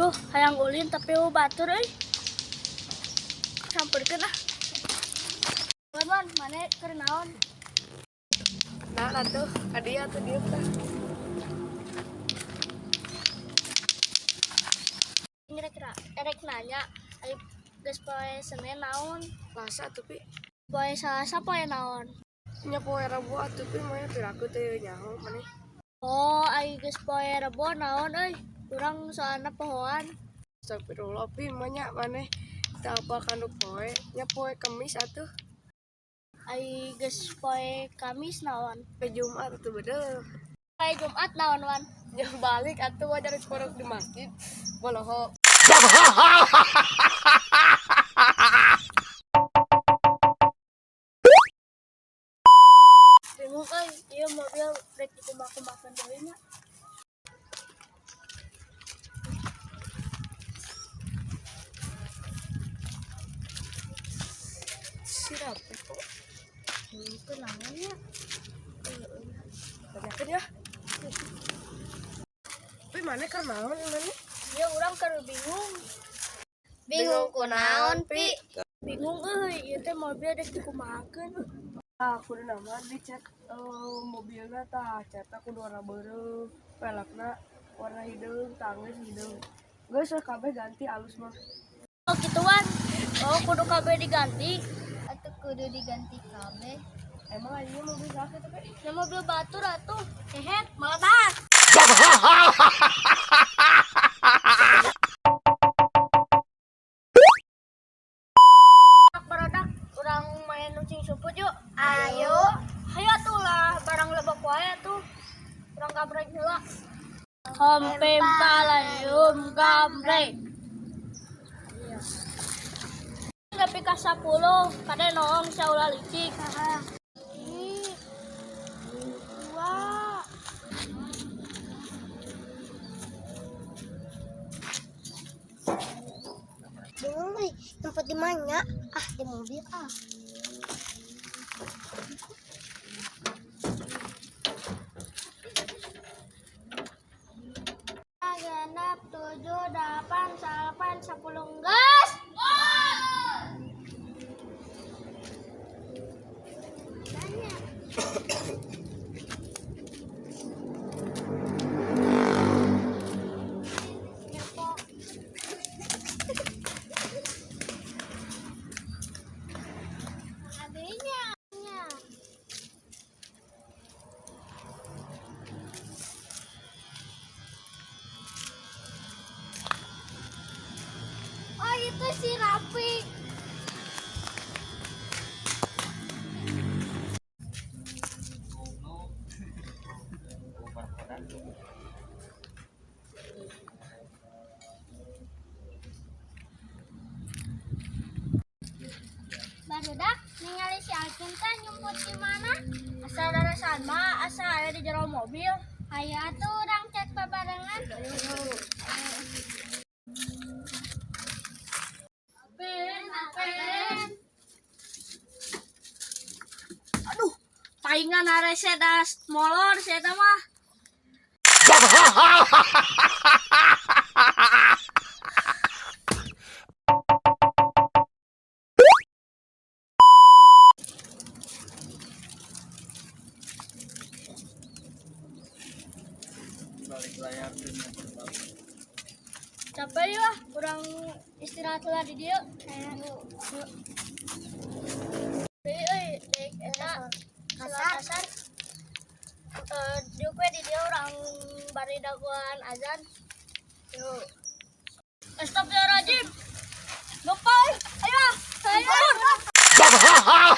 Duh, hayang ulin tapi euweuh batur euy. Samperkeun ah. Laman, maneh keur naon? Nah, atuh, ka dieu atuh dieu tah. Kira-kira erek nanya, ari geus poe Senin naon? Selasa atuh, Pi. Poe Salasa poe naon? Nya poe Rebo atuh, Pi, mah piraku teu nyaho maneh. Oh, ari geus poe Rebo naon euy? Urang soalna pohoan. Astagfirullah, Pi, mah nya maneh teu apal kanu poe, nya poe Kemis atuh. Ari geus poe Kamis naon? Poe Jumat atuh beudeuh. Poe Jumat naon, Wan? Nya balik atuh wajar korok di masjid. Boloho. Bingung euy, ieu mobil rek dikumaha-kumahakeun deui nya. Si Rapi kok. Itu naon nya? Tanyakeun ya. Pi, maneh keur naon maneh? Ieu urang keur bingung. Bingung kunaon, Pi? Bingung euy, ieu teh mobil rek dikumahakeun. Ah, kudu nama dicek mobilna tah, catna kudu warna beureum, velgna warna hideung, tanggeus hideung. Geus we kabeh ganti alus mah. Oh gituan. Oh, kudu kabeh diganti. Atuh kudu diganti kabeh. Emang aja mobil sakit tapi Ya mobil batur atuh. Hehet, meledak. Barudak, urang main ucing suput yuk. Ayo. Hayo atuh lah, barang lebok wae tuh. Urang gambreng heula. Hompim palayum gambreng. Nepi ka 10, kade noong saulah licik. Ih, dua. Bingung euy, tempat di mana? Ah, di mobil ah. 6, 7, 8, 9, 10, gas. Nanya. Nyepo. Adanya. Nya. Oh, itu si Rapi. Barudak ningali si Alvin teh nyumput di mana? Asa darasan mah, asa aya di jero mobil. Hayo atuh urang cek babarengan. Alvin, Alvin. Aduh, paingan harese das molor si eta mah. Balik layar tuh. Capek ya, kurang istirahat lah di dieu. Ayo. Deui euy, deui eta Kasar. kasar. Eh, diuk we di dieu urang bari dagoan azan. Yuk. Astagfirullahaladzim. Lupa euy. Ayo, ah. Ayo.